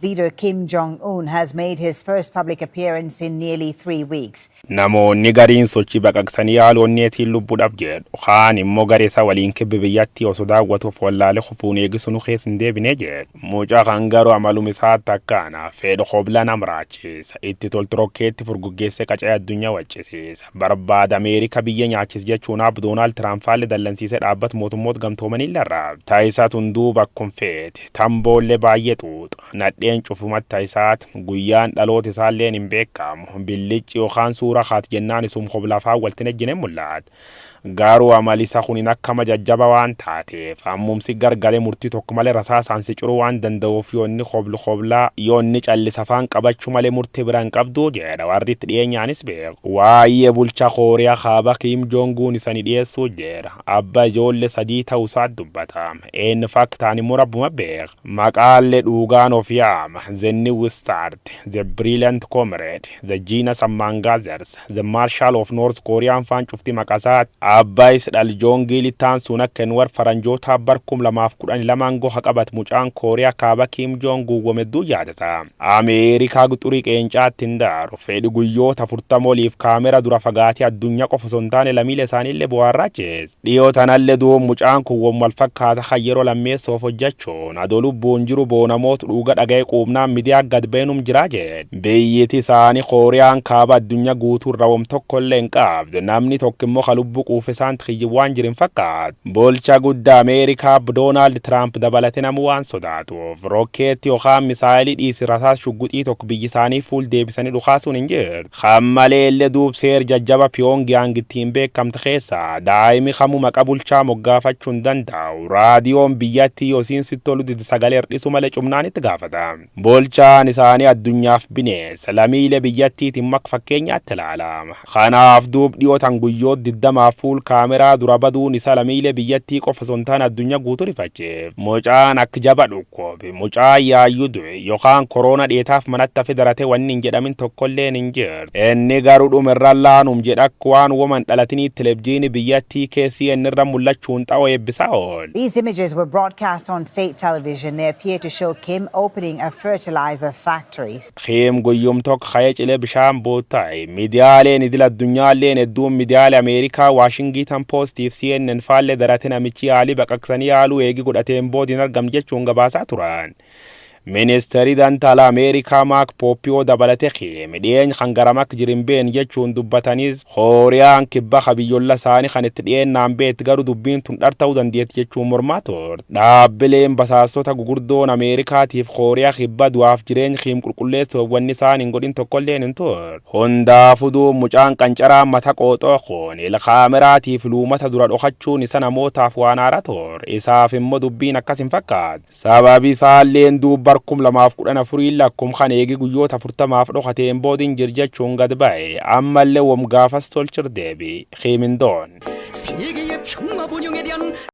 Leader Kim Jong Un has made his first public appearance in nearly 3 weeks. Namoonni gariin sochii baqaqsanii yaaluu onneetiin lubbuudhaaf jedhu. Kaan immoo garee isaa waliin kibba biyyattii osoo daawwatuuf wallaalee kufuun eegisu nu keessa hin deebine jedhu. Mucaa kan garuu amalum isaatti akkaana fedhu hobla nam raachisa. Itti toltu rokkeetti furguggeessee qacee addunyaa waccisiisa. Barbaada Ameerika biyya nyaachis jechuun ab Doonaald Tiraamp faalli dallansiisee dhaabbata mootummoota gamtoomanii larraab. Taayisaa tunduu bakkum feete. Tamboollee baay'ee xuuxa. Nadheen cufumatti taayisaat guyyaan dhaloota isaalleen hin beekamu. Billicci yookaan suura haati jennaan isum hoblafaa waltin ejjine mul'ata. Garuu amalisa kunin akkama jajjaba waan taateef ammumsi gargalee murtii tokko malee rasaasaan si curuu waan danda'uuf yoo inni hoblu hoblaa, yoo inni callisa afaan qabachuu malee murtii bira hin qabdu jedha warri itti dhiyeenyaanis beeku. Waa'ee bulchaa Kooriyaa Kaabaa Kiim Joonguun isani dhiyeessuu jedha. Abbaa ijoollee sadii ta'uu isaa dubbata. Eenyu fakkaan immoo rabbuma beeka. Maqaallee dhugaan of yaama. The New Start, The Brilliant Comrade, The Genius Among Others, The Marshal of North Korean faan cufti maqasaati. Abbaa is dhal Joongii littaan sun akka inni war faranjoota bar 2012 goha qabat mucaan Kooriyaa Kaaba Kiim Joong guwwamedduu yaadata. Ameerikaa xurii qeencaatti hin daaru. Fedhi guyyoota 40 oliif kaamera dura fagaatee addunyaa qofa osoo hin taane lammiilee isaaniillee bu'aarraachees. Dhiyoo tanallee duub mucaan kun wal fakkaata kan yeroo lammeessoof hojjechuun adoo lubbuun jiru boonamoota dhuga dhaga'ee quubnaan miidiyaa gad beenum jiraa jedhe. Biyyiti isaanii Kooriyaan Kaaba addunyaa guutuu irra wam tokkollee hin qabdu. Namni tokko immoo ka lubbuu quufe isaan xiyyi waan jirin fakkaatu. Bulcha guddaa Ameerikaa Doonaald Tiraamp dabalate namuu waan sodaatuuf rokkeetti yookaan misaayilii dhiisi rasaas shugguxii tokko biyyi isaanii fuul deebisanii dhukaasuun hin jirtu. Kan maleellee duub seer jajjaba Piyoongiyaang ittiin beekamte keessaa daa'imi kamuu maqaa bulchaa moggaafachuu hin danda'u. Raadiyoon biyyattii yoosiin sitti tolu dide sagalee hir'isu malee cumnaan itti gaafata. Bulchaan isaanii addunyaaf bineensa lammiilee biyyattiitiin mak fakkeenyaatti ilaalama. Kanaaf duub dhiyootan guyyoota 20f fuul kaameraa dura baduun isa lammiilee biyyattii qofa osoo hin taane addunyaa guutuu rifacheef. Mucaan akka jaba dhukkoobe, mucaan yaayyuu du'e yookaan koroona dheetaaf manatti hafe darate wanni hin jedhamin tokkolleen hin jirtu. Inni garuu dhumirra laanum jedha akka waan woman dhalatinii televizyiinii biyyattii keessi inni irra mul'achuun xa'oo eebbisaa ool. These images were broadcast on state television. They appear to show Kim opening a fertilizer factory. Kiim guyyum tokko ka'ee cilee bishaan buutaa'e. Miidiyaaleen idil addunyaalleen hedduun miidiyaalee Ameerikaa Waashingiitan Poostiif CNN faallee darate namichi yaalii baqaqsanii yaaluu eegi godhateen boodiin argam jechuun gabaasaa turan. Ministeerri dantaala Ameerikaa Maak Pooppiyoo dabalate Kiim dhiyeenya kan garamak jirin been jechuun dubbatanis, Kooriyaan kibba kabiyyolla isaanii kan itti dhiyeennaan beetti garuu dubbiin tun dhar ta'uu dandeetti jechuun mormaa turte. Dhaabbileen basaastota gugurdoon Ameerikaatiif Kooriyaa kibba du'aaf jireenya Kiim qulqulleessuuf wanni isaan hin godhin tokkolleen hin turre. Hundaafuu duub mucaan qancaraa mata qooxoo kun ilkaameraatiif luumata dura dhokachuun isa namootaaf waan haaraa ture. Isaaf immoo dubbiin akkas hin fakkaatu. Sababi isaalleen duub bar 2014 lakkum kan eegi guyyoota 40f dhokateen boodiin jirjachuun gad ba'e. Ammallee wom gaafas tolchir deebi. Kiimindoon. 세계의 평화 번영에 대한